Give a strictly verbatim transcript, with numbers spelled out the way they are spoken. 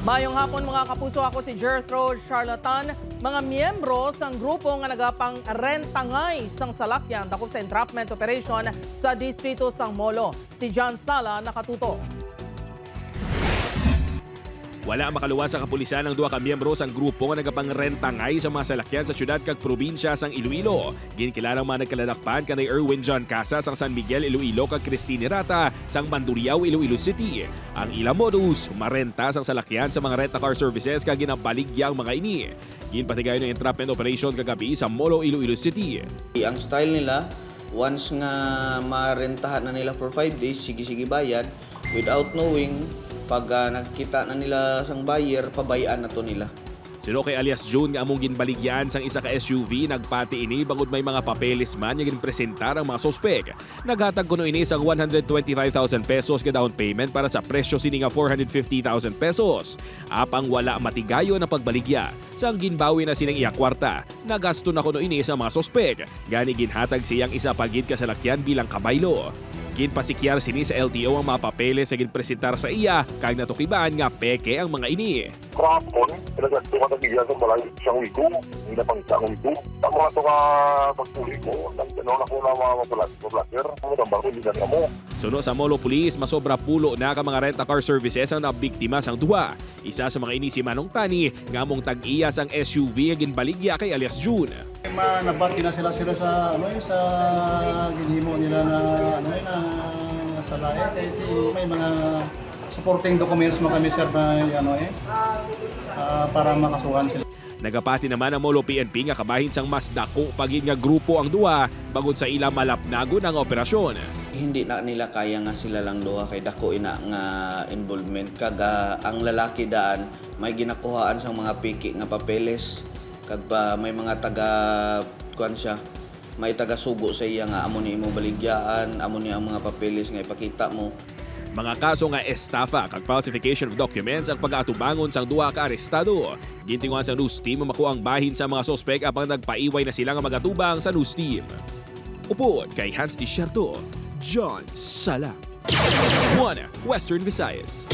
Mayong hapon, mga kapuso. Ako si Jethro Charlatan. Mga miyembro sang grupo nga nagapangrentangay sang salakyan dakop sa entrapment operation sa Distrito sang Molo. Si John Sala nakatuto. Wala makaluwas sa kapulisan ang duha ka miyembro sang grupo nga nagapangrentangay sa mga salakyan sa syudad kag probinsya sang Iloilo. Ginkilalang mga nagkaladakpan kanay Erwin John Casas sang San Miguel, Iloilo, kag Christine Rata sang Mandurriao, Iloilo City. Ang ila modus, marenta sang salakyan sa mga rent-a-car services kag ginabaligya ang mga ini. Ginpatigayon ang entrapment operation kagabi sa Molo, Iloilo City. Ang style nila, once nga marentahan na nila for five days, sige-sige bayad, without knowing, pag ah, nakita na nila sang buyer, pabayaan na to nila. Suno kay alias June nga among ginbaligyan sang isa ka S U V, nagpati ini bangod may mga papeles man nga ginpresentar ang mga suspek. Naghatag kuno ini sang one hundred twenty-five thousand pesos nga down payment para sa presyo sini nga four hundred fifty thousand pesos. Apang wala matigayon ang pagbaligya. Sang ginbawi na sining iya kwarta, nagasto na kuno ini sa mga suspek. Gani ginhatag sa iyang isa pa gid ka salakyan bilang kabaylo. Ginpasikyar sini sa L T O ang mga papeles nga ginpresentar sa iya kag natukiban nga peke ang mga ini. Kahapon, nagkadto ka tagiya sa balay sa Huigo. Hindi na pang sa Huigo. Ang mga to ka pagpuli ko, nagtanong ako na mga mapula-, mapulaker. Ang tambal ko, hindi na mo. Suno sa Molo Police, masobra pulo na ka mga rent-a-car services ang nabiktima sang duha. Isa sa mga ini si Manong Tani nga among tag-iya sang S U V nga ginbaligya kay alias June. Ma, nabati na sila sila sa ano eh, sa ginhimo nila na ano eh, na sa lahi kay di, may mga supporting documents mo kami sir na ano eh, ah, para makasuhan sila. Nagapati naman ang Molo P N P nga kabahin sang mas dako pa gid nga grupo ang duha bangod sa ila malapnagon nga operasyon. Hindi na nila kaya nga sila lang duha kay dako ina nga involvement kag ah, ang lalaki daan may ginakuhaan sang mga piki nga papeles kag pa may mga taga kuan siya may taga sugo sa iya nga amo ni imo baligyaan, amo ni ang mga papeles nga ipakita mo. Mga kaso nga estafa kag falsification of documents ang pag-atubangon sang duha ka arestado. Gintinguhan sa news team ang makuha ang bahin sa mga suspek apang nagpaiway na sila nga magatubang sa news team. Upod kay Hans Desierto, John Sala. One Western Visayas.